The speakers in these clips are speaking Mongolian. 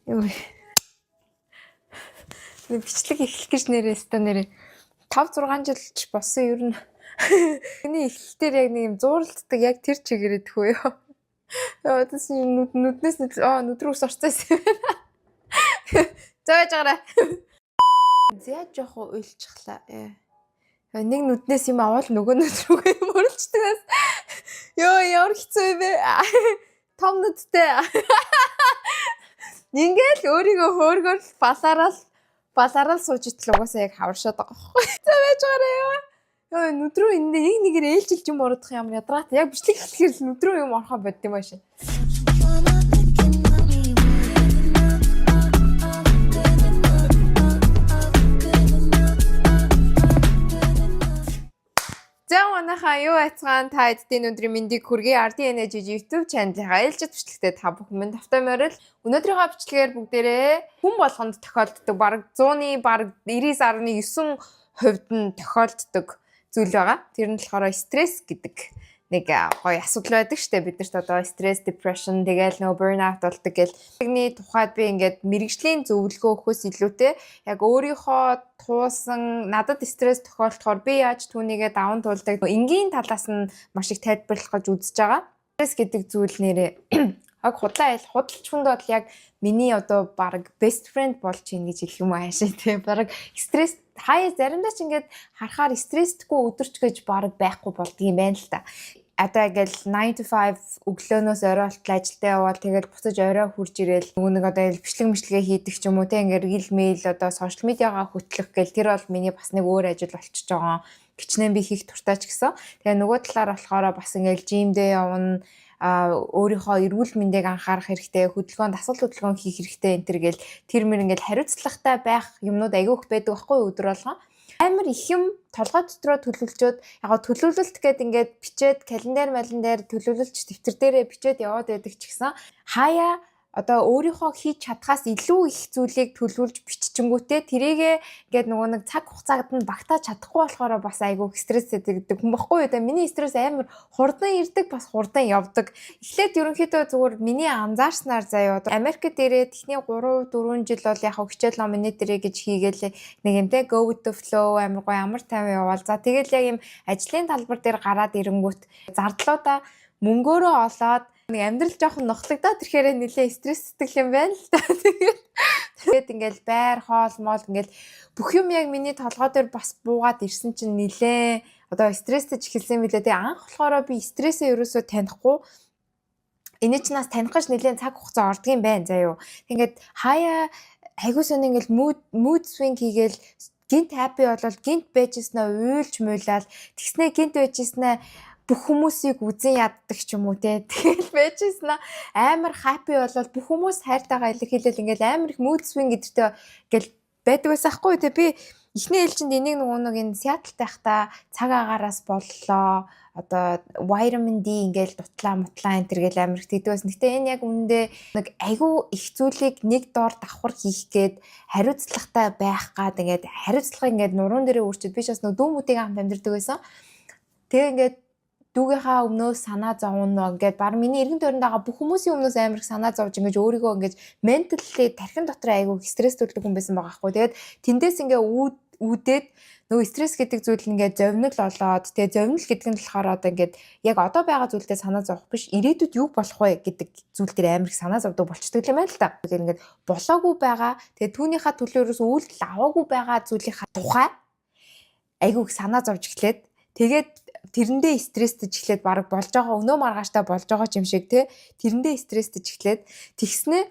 Юу. Нэг бичлэг эхлэх гэж нэрээ өстой нэрээ 5 6 жил ч болсон ер нь. Миний эхлэлтээр яг нэг юм зууралддаг, яг тэр чигээрээ тхүү ёо. Яа, тэс нүднээс нүд рүү ус орцсон юм байна. За, байж байгаарай. За, жоохон уйлчихлаа. Нэг нүднээс юм аваад нөгөө нүд рүүгээ юм оруулчихдаг бас. Йоо, ямар хэцүү юм бэ? Том нүдтэй. Ингээл өөрийгөө хөөргөр балаарал балаарал сууж итэл угаасаа яг хаваршаад байгаа байхгүй. За, байж байгаарай ёо. Йоо, нүд рүү энэ нэг нэгээр ээлжилж юм орох ямар ядраатай. Яг бичлэг эхлэхээр л нүд рүү юм орохоо бодд юм ааш. За, манайхаа, юу айцгаан, та эддийн өдрийн мэндийг хүргэе. RDNA YouTube channel-ийнхаа ээлжит бичлэгтээ та бүхэн минь тавтай морил. Өнөөдрийнхөө бичлэгээр бүгдээрээ хүн болгонд тохиолддог, бараг 100-ны бараг 99.9% нь тохиолддог зүйл байгаа. Тэр нь болохоор стресс гэдэг нэг гоё асуудал байдаг штэ. Бид нарт одоо стресс, depression, тэгэл нөө burnout болдог гэл. Тэрний тухайд би ингээд мэргэжлийн зөвлөгөө өгөхөөс илүүтэй яг өөрийнхөө туулсан, надад стресс тохиолдохоор би яаж түүнийгээ даван туулдаг энгийн талаас нь маш их тайлбарлах гэж үзэж байгаа. Стресс гэдэг зүйл нэрээ яг худлаа айл худалч хүнд бол яг миний одоо баг best friend болж ийн гэж хэлэх юм уу хаашаа, тийм, баг стресс хаяа заримдаа ч ингээд харахаар стрессгүй өдөрч гэж баг байхгүй болдго юм байна л та. Одоо ингээл 9 to 5, өглөөнөөс орой болтол ажилдаа явбал, тэгэл буцаж орой хурж ирээл нөгөө нэг одоо бичлэг мичлэгээ хийдэг ч юм уу те, ингээд reel мэйл, одоо social media-гаа хөтлөх гэл, тэр бол миний бас нэг өөр ажил болчихж байгаа, хичнээн би хийх дуртай ч гэсэн. Тэгээ нөгөө талаар болохоор бас ингээл gym дээ явна, өөрийнхөө эрүүл мэндийг анхаарах хэрэгтэй, хөдөлгөөн, дасгал хөдөлгөөн хийх хэрэгтэй энэ төр гэл, тэр мэр ингээл хариуцлагатай байх юмнууд айгүй их байдаг байхгүй өдөр болгон. Амар их юм толгой дотроо төлөвлөжөөд, яг төлөвлөлт гээд ингээд бичээд, календар мален дээр төлөвлөлч дэвтэр дээрээ бичээд яваад байдаг ч гэсэн хаяа одоо өөрийнхөө хийж чадхаас илүү их зүйлийг төлөвлөж биччихэнгүүтээ тэрийгээ ингээд нөгөө нэг цаг хугацаанд нь багтааж чадахгүй болохоор бас айгүй стресс гэдэг хүн баггүй юу. Тэгээ миний стресс амар хурдан ирдэг, бас хурдан явдаг. Эхлээд ерөнхийдөө зүгээр миний анзаарснаар заяа, Америкт ирээд эхний 3 4 жил бол яг хичээл ном энэ дэрэ гэж хийгээл нэг юм те, go with the flow, амар гоё, амар тайван яваал. За, тэгэл яг юм ажлын талбар дээр гараад ирэнгүүт зардлуудаа мөнгөөрөө олоод нэг амьдрал жоохон нухлагдаад ирэхээр нэлээ стресстэй юм байна л та. Тэгээд ингээл байр, хоол, моол, ингээл бүх юм яг миний толгой дээр бас буугаад ирсэн чинь нэлээ одоо стресстэй эхэлсэн билээ. Тэгээ анх болохоор би стрессээ ерөөсөө танихгүй, энэ ч нас таних гэж нэлээд цаг хугацаа ордгийн байна заяо. Ингээд хаяа айгуу сони ингээл mood swing хийгээл, гинт happy болол, гинт байжснаа уйлж муйлал, тэгснээ гинт байжснаа бүх хүмүүсийг үзен яддаг ч юм уу те. Тэгэл байжсэн амар happy болол бүх хүмүүс хайртайгаа илэрхийлэл, ингээл амар их mood swing гэдэртэй ингээл байдаг байсан хгүй те. Би эхний ээлжинд энийг нөгөө нэг энэ Сиэтлд байхдаа цаг агаараас боллоо, одоо vitamin D ингээл дутлаа мутлаа энэ төр гэл амар их тэгдэг байсан. Гэтэ энэ яг үүндээ нэг айгүй их зүйлийг нэг доор давхар хийх гээд, хариуцлагатай байх гад, ингээд хариуцлага ингээд нуруунд дээрээ үрчээд, би ч бас нөгөө дүү мүтэйгээ хамт амьдардаг байсан. Тэгээ ингээд дүүгийнхаа өмнөөс санаа зовно, ингээд баг миний эргэн тойронд байгаа бүх хүмүүсийн өмнөөс амар их санаа зовж, ингэж өөрийгөө ингэж mentally тархин дотор айгүй стресстүүлдэг хүн байсан байгаа хгүй. Тэгээд тэндээс ингээ үүдээд нөгөө стресс гэдэг зүйл ингээд зовнил болоод, тэгээ зовнил гэдэг нь болохоор одоо ингээд яг одоо байгаа зүйлдээ санаа зовох биш, ирээдүйд юу болох вэ гэдэг зүйл дээр амар их санаа зовдөг болчдөг юм байна л та. Тэгэхээр ингээд болоогүй байгаа, тэгээ түүнийхээ төлөө ерөөс үйлдэл аваагүй байгаа зүйлийнхаа тухай айгүй их санаа зовж эхлээд, тэгээд тэрэндээ стресстэй эхлээд, баг болж байгаа өнөө маргааштай болж байгаа юм шиг те, тэрэндээ стресстэй эхлээд, тэгснээ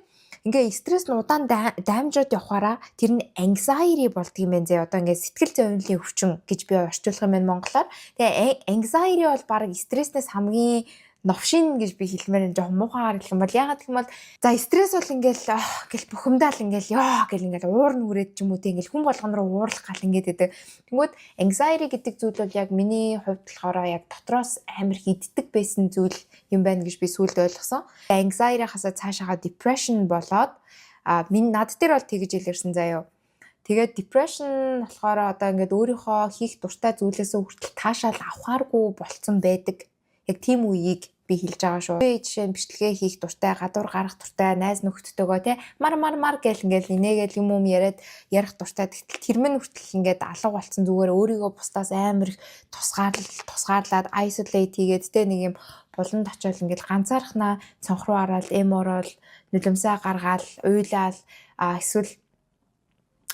ингээ стресс нь удаан дамжаад явхаараа тэр нь anxiety болдго юм байна зэ. Одоо ингээ сэтгэл зовнилын өвчин гэж би орчуулах юм байна монголоор. Тэгээ anxiety бол баг стресснээс хамгийн новшин гэж би хэлмээр, жоохон муухайгаар хэлэх юм бол. Ягаад гэх юм бол, за, стресс бол ингээл гэл бухимдаал, ингээл ёо гэл ингээл уур нүрээд ч юм уу те, ингээл хүн болгон руу уурлах гал ингээд байдаг. Тэнгүүд anxiety гэдэг зүйл бол яг миний хувьд болохоор яг дотроос амар хиддэг байсан зүйл юм байна гэж би сүүлд ойлгосон. Anxiety-хасаа цаашаага depression болоод минь над дээр бол тэгж илэрсэн заяо. Тэгээд depression болохоор одоо ингээд өөрийнхөө хийх дуртай зүйлээсээ хүртэл таашаал авахааргүй болцсон байдаг. Яг тийм үеийг Би хэлж байгаа шүү. Би жишээ нь бичлэгээ хийх дуртай, гадуур гарах дуртай, найз нөхдөдтэйгөө те мар мар мар гэл ингээл инээгээл юм юм яриад ярих дуртай. Тэгтэл тэр минь хүртэл ингээд алга болцсон, зүгээр өөрийгөө бусдаас амар их тусгаарлаад, isolate хийгээд те нэг юм буланд очиод ингээл ганцаархнаа цонх руу хараад, эм ороод, нулимсаа гаргаал, уйлаал, эсвэл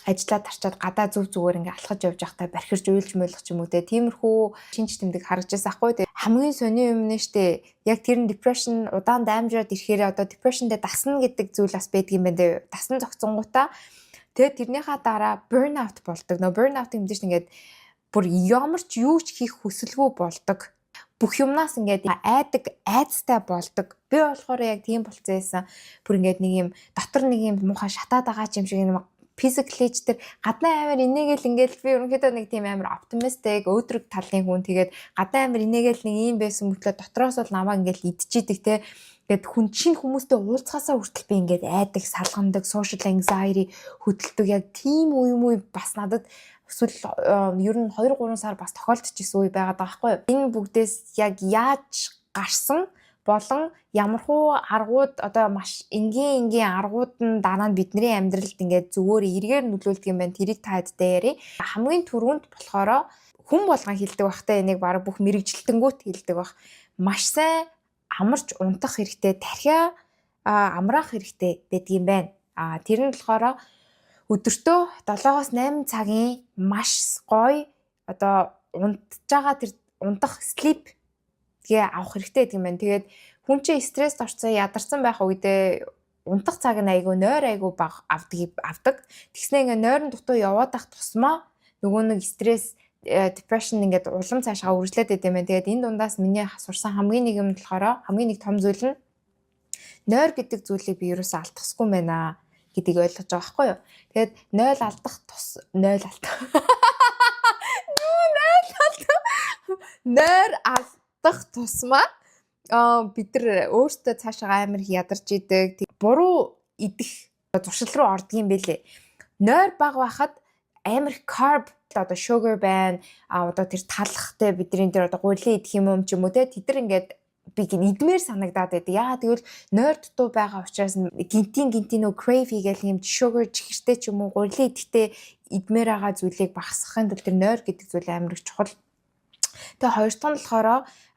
ажиллаа тарчаад гадаа зүв зүгээр ингээ алхаж явж байхдаа бархирч уйлж муйлах ч юм уу те, тиймэрхүү шинж тэмдэг харагдаж байсан ахгүй. Те, хамгийн сонин юм нэ штэ, яг тэр нь depression удаан даймжраад ирэхээр одоо depression дээр дасна гэдэг зүйл бас байдаг юм байна те. Дасан зогцсонгуудаа тэгээд тэрнийхаа дараа burnout болдог. Нөө burnout юм чинь ингээд бүр ямар ч юу ч хийх хүсэлгүй болдог, бүх юмнаас ингээд айдаг, айдастай болдог. Би болохоор яг тийм болцсон байсан. Бүр ингээд нэг юм дотор нэг юм муухай шатаад байгаа юм шиг юм, physically ч тэр гаднаа амар инээгээл ингээл, би ерөнхийдөө нэг тийм амар optimistic, өөдрөг талын хүн. Тэгээд гаднаа амар инээгээл нэг юм байсан мөртлөө дотроос бол намайг ингээл идчихийдэг те. Ингээд хүн шинэ хүмүүстэй уулзахаасаа хүртэл би ингээд айдаг, салгандаг, social anxiety хөдөлдөг. Яг тийм үе юм уу бас надад эсвэл ер нь 2 3 сар бас тохиолдож исэн үе байгаад байгаа байхгүй юу. Энэ бүгдээс яг яаж гарсан болон ямархуу аргууд, одоо маш энгийн энгийн аргууд нь дараа нь бидний амьдралд ингээд зүгээр эргээр нөлөөлдөг юм байна. Тэрийг та хэдтэй ярив. Хамгийн түрүүнд болохоор хүн болгон хэлдэг бахтай, энийг бараг бүх мэргэжилтэнгүүд хэлдэг бах. Маш сайн амарч унтах хэрэгтэй, тархиа амраах хэрэгтэй байдгийм байна. Тэр нь болохоор өдөртөө 7-оос 8 цагийн маш гоё одоо унтж байгаа тэр унтах sleep гээ авах хэрэгтэй гэдэг юм байна. Тэгээд хүн чинь стресст орсон, ядарсан байх үедээ унтах цаг нь айгүй, нойр айгүй бага авдаг. Тэгснэ ингээ нойрон дутуу яваад ах тусмаа нөгөө нэг стресс, depression ингээд улам цаашаа үргэлжлээд байт юм байна. Тэгээд энэ дундаас миний сурсан хамгийн нэг юм болохоор хамгийн нэг том зүйл нь нойр гэдэг зүйлийг би ерөөсөө алдахгүй юм байна гэдгийг ойлгож байгаа байхгүй юу. Тэгээд 0 алдах тус 0 алдах. Юу 0 алдах. Нойр алдах тусмаа бид нар өөртөө цаашаа амар их ядарч идэг. Буруу идэх зуршил руу ордог юм бэлээ. Нойр бага байхад амар их carb, одоо sugar байна. Одоо тэр талхтай бидний тэр одоо гурилан идэх юм ч юм уу те, тэд нар ингээд би гин идмээр санагдаад байдаг. Яагаад гэвэл нойр дутуу байгаа учраас гинтийн гинтийн нөө crave хийгээл юм sugar, чихэртэй ч юм уу, гурилан идэхтэй идмээр байгаа зүйлийг багасгахын тулд тэр нойр гэдэг зүйл амар их чухал. Тэгээ хоёр дахь нь болохоор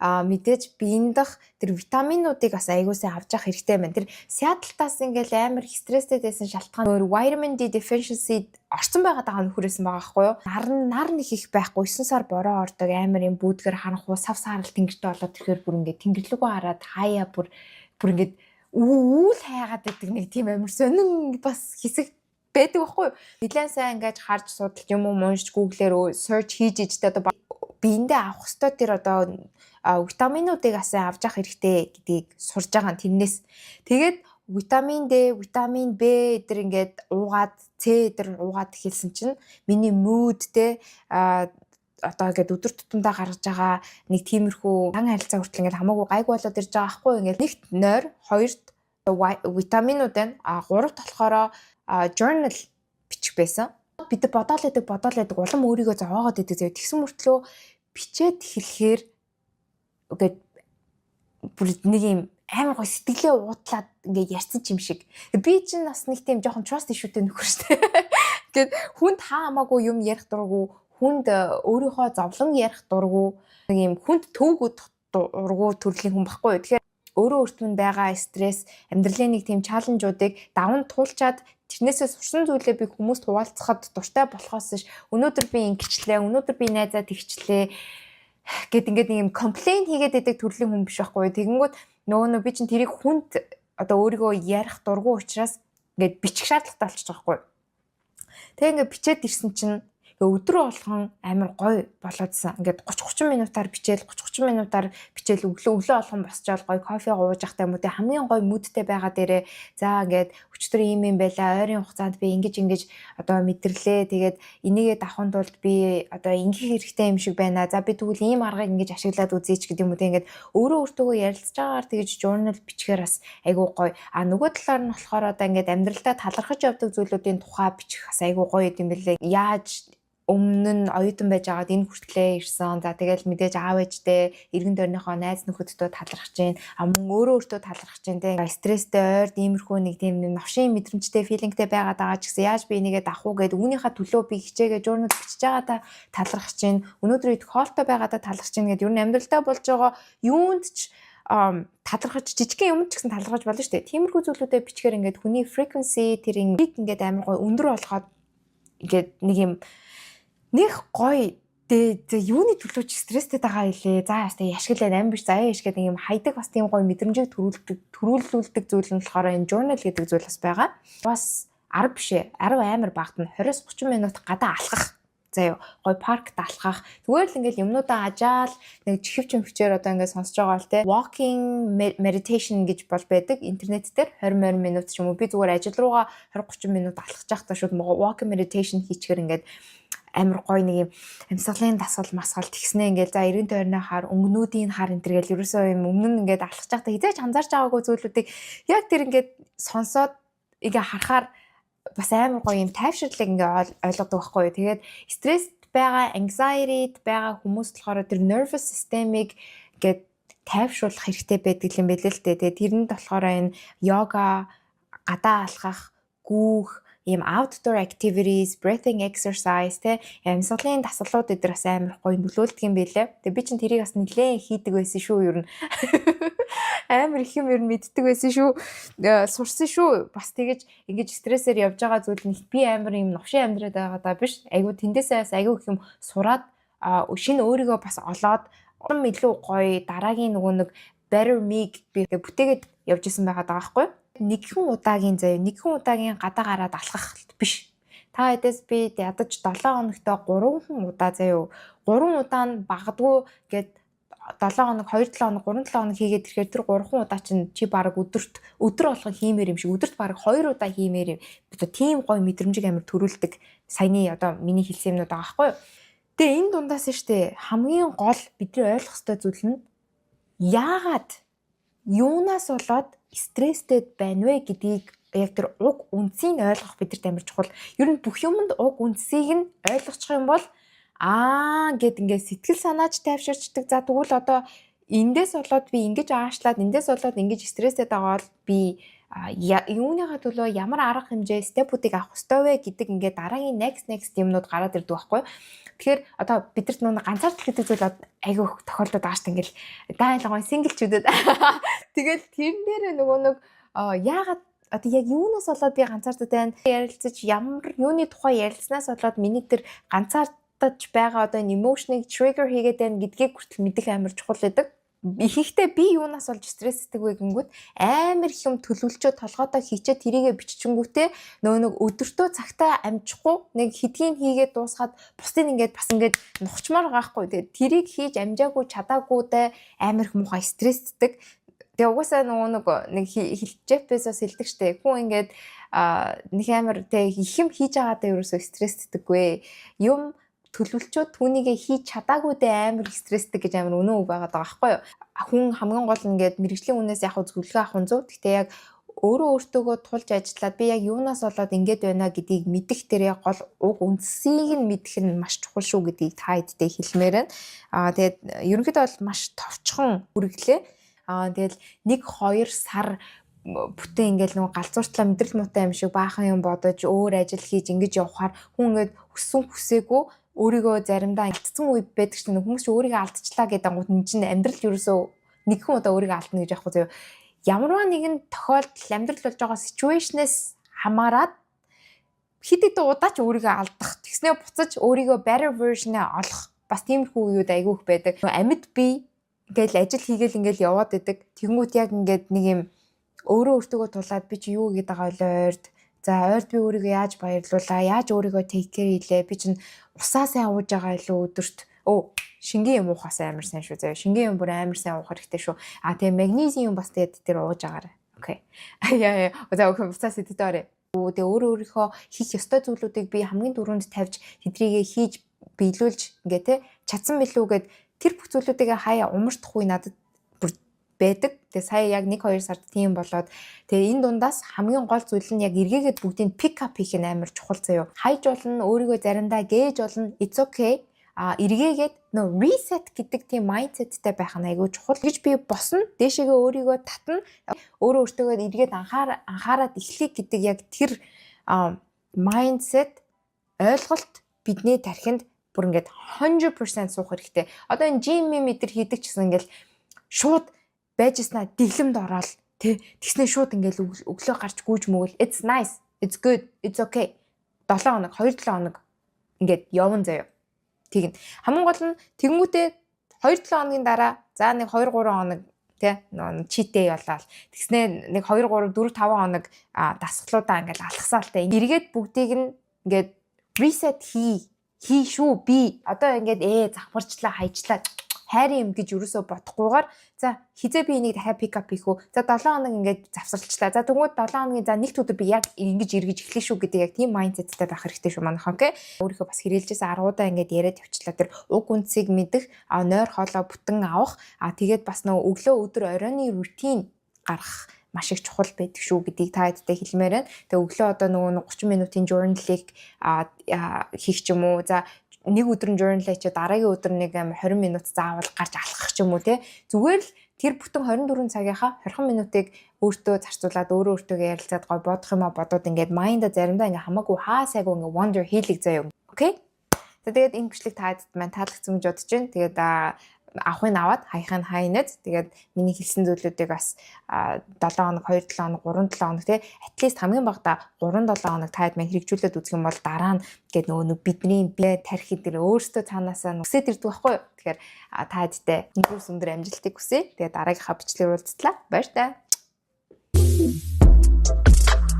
мэдээж биеиндх тэр витаминуудыг бас аягүй сайн авч явах хэрэгтэй байна. Тэр Сиэтлтаас ингээл амар их стресстэй байсан шалтгаан өөр vitamin D deficiency орсон байгаа даа нөхөрөөсөн байгаа байхгүй юу? Нар нар нэг их байхгүй, 9 сар бороо ордог, амар юм бүүдгэр харанхуу сав саарал тэнгэртэй болоод ирэхээр бүр ингээд тэнгэрлэгөө хараад хаяа бүр бүр ингээд үүл хайгаад байдаг нэг тийм амар сонин бас хэсэг байдаг байхгүй юу? Нилээн сайн ингээд харж судалж юм уу уншиж, Google-ээр search хийж ижтэй одоо биендээ авах ёстой тэр одоо витаминуудыг бас авч явах хэрэгтэй гэдгийг сурж байгаа нь тэрнээс. Тэгээд витамин D, витамин B эдэр ингээд уугаад, C эдэр уугаад эхэлсэн чинь миний mood те одоо ингээд өдөр тутамдаа гаргаж байгаа нэг тиймэрхүү дан харилцаа хүртэл ингээд хамаагүй гайгүй болоод ирж байгаа байхгүй. Ингээд нэгт нойр, хоёрт витаминууд байна. Гуравт болохоор journal бичих байсан. Бид бодоол байдаг, бодоол байдаг, улам өөрийгөө зовоогоод идэг заяа. Тэгсэн мөртлөө бичээд эхлэхээр ингээд бүр нэг юм амар гой сэтгэлээ уутлаад ингээд ярьсан ч юм шиг. Би чинь бас нэг тийм жоохон trust issue-тэй нөхөр штэ. Ингээд хүнд хаа хамаагүй юм ярих дурггүй, хүнд өөрийнхөө зовлон ярих дурггүй, нэг юм хүнд төвгүүд дурггүй төрлийн хүн баггүй юу. Тэгэхээр өөрөө өөртөө байгаа стресс, амьдралын нэг тийм challenge уудыг даван туулчаад тэрнээсээ сурсан зүйлээ би хүмүүст хуваалцахад дуртай болохоос ш өнөөдөр би ингэчлээ, өнөөдөр би найзаа тэгчлээ гэд ингээд нэг юм complain хийгээд байдаг төрлийн хүн биш байхгүй. Тэгэнгүүт нөгөө нөө би чинь тэрийг хүнд одоо өөрийгөө ярих дурггүй учраас ингээд бичих шаардлагатай болчих жоох байхгүй. Тэгээ ингээд бичээд ирсэн чинь ингээ өдөр болгон амар гоё болоодсан. Ингээд 30 30 минутаар бичээл, 30 30 минутаар бичээл, өглөө өглөө болгон босчоол гоё кофе ууж явахтай юм уу те, хамгийн гоё mood тэй байгаа дээрээ за ингээд өчтөр ийм юм байла, ойрын хугацаанд би ингэж ингэж одоо мэдэрлээ. Тэгээд энийгээ давахын тулд би одоо ингэх хэрэгтэй юм шиг байна. За, би тэгвэл ийм аргыг ингэж ашиглаад үзье ч гэдэг юм уу те, ингээд өөрөө өөртөөгөө ярилцж байгаагаар тэгэж journal бичгээр бас айгүй гоё. А нөгөө талаар нь болохоор одоо ингээд амьдралдаа талархаж явдаг зүйлүүдийн тухай бичих бас айгүй гоё юм билээ. Яаж Өмнө нь оюутан байж байгаад энэ хүртлээ ирсэн. За, тэгэл мэдээж аав ээжтэй, эргэн тойрныхоо найз нөхөддөө талархаж байна. А мөн өөрөө өөртөө талархаж байна те. Стресстэй, ойрд иймэрхүү нэг тийм новшин мэдрэмжтэй, feeling тэй байгаад байгаа ч гэсэн яаж би энийгээ давах уу гэд үүнийхээ төлөө би хичээгээ journal бичиж байгаадаа талархаж байна. Өнөөдөр идэх хоолтой байгаадаа талархаж байна гэд ер нь амьдралдаа болж байгаа юунд ч талархаж, жижигхэн юм ч гэсэн талархаж болно шүү дээ. Тиймэрхүү зүйлүүдэд бичгээр ингээд хүний frequency тэр ингээд амар гоё өндөр болгоод ингээд нэг юм нэг гоё. Тэгээ юуны төлөө ч стресстэй байгаа илээ. За, ястай яшиглаа ам биш заяа яшгээд нэг юм хайдаг, бас тийм гоё мэдрэмжийг төрүүлүүлдэг зүйл нь болохоор энэ journal гэдэг зүйл бас байгаа. Бас 10 биш ээ. 10 амар багт нь 20-30 минут гадаа алхах заяа, гой паркт алхах, зүгээр л ингээл юмнуудаа ажаал нэг чихвч хөвчээр одоо ингээд сонсож байгаа л те, walking meditation гэж бол байдаг интернет дээр. 20 20 минут ч юм уу, би зүгээр ажил руугаа 20 30 минут алхаж байхдаа шууд walking meditation хийчихээр ингээд амар гоё нэг юм амьсгалын дасгал масгал тэгснэ. Ингээл за эргэн тойрноо хаар, өнгөнүүдийн хаар энэ төр гэл ерөөсөө юм өмнө нь ингээд алхаж байхдаа хэзээ ч анзаарч байгаагүй зүйлүүдийг яг тэр ингээд сонсоод ингээ харахаар бас амар гоё юм тайвширлыг ингээ ойлгодог байхгүй юу. Тэгээд стресс байгаа, anxiety байгаа хүмүүс болохоор тэр nervous system-ыг ингээд тайвшруулах хэрэгтэй байдаг юм билээ л дээ. Тэгээд тэрэнд болохоор энэ йога, гадаа алхах, гүүх, ийм outdoor activities, breathing exercise те, амьсгалын дасгалууд эдэр бас амар гоё нөлөөлдөг юм билээ. Тэгээ би чинь тэрийг бас нэлээд хийдэг байсан шүү ер нь. Амар их юм ер нь мэддэг байсан шүү. Сурсан шүү. Бас тэгэж ингэж стрессээр явж байгаа зүйл нь би амар юм новшин амьдраад байгаа даа биш. Айгу тэндээсээ бас айгу их юм сураад, шинэ өөрийгөө бас олоод, улам илүү гоё дараагийн нөгөө нэг better me би бүтээгээд явж исэн байгаа даа байхгүй юу? Нэгхэн удаагийн заяа, нэгхэн удаагийн гадаа гараад алхах биш. Та хэдээс би ядаж 7 хоногтой 3 удаа заяа. 3 удаа нь багадгүй гээд 7 хоног, 2 7 хоног, 3 7 хоног хийгээд ирэхээр тэр 3 удаа чинь чи баг өдөрт өдөр болгон хиймээр юм шиг, өдөрт баг 2 удаа хиймээр юм. Одоо тийм гоё мэдрэмжийг амар төрүүлдэг. Саяны одоо миний хэлсэн юмнууд байгаа байхгүй юу? Тэгээ энэ дундаас нь штэ хамгийн гол бидний ойлгох ёстой зүйл нь яагаад, юунаас болоод стресстэй байна вэ гэдгийг яг тэр уг үндсийг ойлгох бидэрт амар чухал. Ер нь бүх юмд уг үндсийг нь ойлгочих юм бол аа гэд ингээд сэтгэл санаач тайвширчдаг. За, тэгвэл одоо эндээс болоод би ингэж аашлаад, эндээс болоод ингэж стресстэй байгаа бол би юуныхаа төлөө ямар арга хэмжээ, step үүдийг авах ёстой вэ гэдэг ингээд дараагийн next next юмнууд гараад ирдэг байхгүй. Тэгэхээр одоо бидэрт нөгөө ганцаардал гэдэг зүйл айгүй их тохиолдод байгаа шүү дээ. Ингээл даа ялангуяа single чүүдэд. Тэгэл тэрэн дээр нөгөө нэг яагаад, одоо яг юунаас болоод би ганцаардад байна? Ярилцаж, ямар юуны тухай ярилцсанаас болоод миний тэр ганцаардаж байгаа одоо энэ emotion-ыг trigger хийгээд байна гэдгийг хүртэл мэдэх амар чухал байдаг. Ихэнхдээ би юунаас болж стрессдэг вэ гингүүд амар их юм төлөвлөчөө толгойдоо хийчээ тэрийгэ биччихэнгүүтээ нөгөө нэг өдөртөө цагтаа амжихгүй, нэг хэдгийг хийгээд дуусгаад бусдыг ингээд бас ингээд нухчмаар байгаа хгүй. Тэгээд тэрийг хийж амжаагүй, чадаагүйдээ амар их муухай стрессдэг. Тэгээ угаасаа нөгөө нэг нэг Джеф Безос хэлдэг штэ. Хүн ингээд нэг амар тэг их юм хийж байгаадаа ерөөсөө стрессдэггүй. Юм төлөвлөчөөд түүнийгээ хийж чадаагүйдээ амар их стресстэй гэж амар үнэн үг байгаад байгаа байхгүй юу? Хүн хамгийн гол нь ингээд мэргэжлийн үнээс яг зөвлөгөө авах нь зөв. Гэхдээ яг өөрөө өөртөөгөө тулж ажиллаад би яг юунаас болоод ингэж байна гэдгийг мэдэх, тэр яг гол уг үндсийг нь мэдэх нь маш чухал шүү гэдгийг та хэдтэй хэлмээр байна. Аа, тэгээд ерөнхийдөө бол маш товчхон хүргэлээ. Аа, тэгэл 1 2 сар бүтэн ингээл нөгөө галзууртлаа, мэдрэл муутай юм шиг баахан юм бодож, өөр ажил хийж ингэж явхаар хүн ингээд хүссэн хүсээгүй өөрийгөө заримдаа алдсан үе байдаг чинь. Хүмүүс чи өөрийгөө алдчихлаа гэдэг ангууд энэ чинь амьдрал ерөөсөө нэгэн удаа өөрийгөө алдна гэж яахгүй заяа. Ямарваа нэгэн тохиолдол, амьдрал болж байгаа situation-ээс хамаарат хэд хэдэн удаа ч өөрийгөө алдах. Тэгснээ буцаж өөрийгөө better version-аа олох бас тиймэрхүү үеуд айгүй их байдаг. Амьд бие ингээл ажил хийгээл ингээл яваад идэг. Тэнгүүт яг ингээд нэг юм өөрөө өөртөөгөө тулаад би чи юу хийгээд байгаа вэ ойрд? За, ойрд би өөрийгөө яаж баярлуулаа? Яаж өөрийгөө take care хийлээ? Би чинь усаа сайн ууж байгаа илүү өдөрт. Өө, шингэн юм уухаас амар сайн шүү заяа. Шингэн юм бүр амар сайн уух хэрэгтэй шүү. А тэгээ магнезиум бас тэгээд тэр ууж агаарай. Okay. Яа яа. За, okay, буцаа сэдвээр оръё. Тэгээ өөрөө өөрийнхөө хийх ёстой зүйлүүдийг би хамгийн түрүүнд тавьж, тэдрийгээ хийж биелүүлж ингээ те чадсан билүү гэд тэр бүх зүйлүүдийг хаяа умартах үе надад бүр байдаг. Тэгээ сая яг 1 2 сард тийм болоод, тэгээ энэ дундаас хамгийн гол зүйл нь яг эргээгээд бүгдийг pick up хийх нь амар чухал заяо. Хайж болно, өөрийгөө заримдаа гээж болно. It's okay. Эргээгээд нөө reset гэдэг тийм mindset тэй байх нь айгүй чухал гэж би босно. Дээшээгээ өөрийгөө татна. Өөрөө өөртөөгөө эргээд анхаарад эхлэе гэдэг яг тэр mindset, ойлголт бидний тархинд бүр ингээд 100% суух хэрэгтэй. Одоо энэ gym юм эдэр хийдэг ч гэсэн ингээл шууд байжснаа дэглэмд ороод тэ, тэгснээ шууд ингээл өглөө гарч гүйж мөгөл, it's nice, it's good, it's okay. 7 хоног, 2 7 хоног ингээд яван заяа. Тэгнь. Хамгийн гол нь тэгэнгүүтээ 2 7 хоногийн дараа за нэг 2 3 хоног тий нөө cheat day болоод, тэгснээ нэг 2 3 4 5 хоног дасгалуудаа ингээл алхасаалтай. Эргээд бүгдийг нь ингээд reset хий хий шүү би. Одоо ингээд завхарчлаа, хайчлаа, хайрын юм гэж юусоо бодохгүйгээр, за, хизээ би энийг дахиад pick up хийх үү? За, 7 хоног ингээд завсарлчлаа. За, тэгвэл 7 хоногийн за нэгд өдөр би яг ингэж эргэж эхлэх шүү гэдэг яг тийм mindset тэй байх хэрэгтэй шүү манайхан, okay. Өөрийнхөө бас хэрэглэжсэн аргуудаа ингээд яриад явчлаа. Тэр уг үндсийг мэдэх, нойр хоолоо бүтэн авах, тэгээд бас нөгөө өглөө, өдөр, оройны routine гаргах маш их чухал байдаг шүү гэдгийг та хэдтэй хэлмээр байна. Тэгээ өглөө одоо нөгөө 30 минутын journal-ыг хийх ч юм уу. За, нэг өдөр нь journal хийчээ, дараагийн өдөр нэг 20 минут заавал гарч алхах ч юм уу те. Зүгээр л тэр бүтэн 24 цагийнхаа 20 минутыг өөртөө зарцуулаад, өөрөө өөртөөгөө ярилцаад, гой бодох юмаа бодоод, ингээд mind а заримдаа ингээ хамаагүй хаа сайгүй ингээ wander хийлэг заяа. Okay? За, тэгээд энэ бичлэг та хэд маань таалагдсан гэж бодож байна. Тэгээд авахыг аваад, хаяхыг хайнаад, тэгээд миний хэлсэн зүйлүүдийг бас 7 хоног, 2 7 хоног, 3 7 хоног те, at least хамгийн багадаа 3 7 хоног та хэд маань хэрэгжүүлээд үзэх юм бол дараа нь гээд нөгөө нэг бидний бие тархи дээр өөртөө цаанаасаа өсөөд ирдэг байхгүй юу. Тэгэхээр та хэдтэй өндөр өндөр амжилтыг хүсье. Тэгээд дараагийнхаа бичлэгээр уулзтлаа. Баяр таа.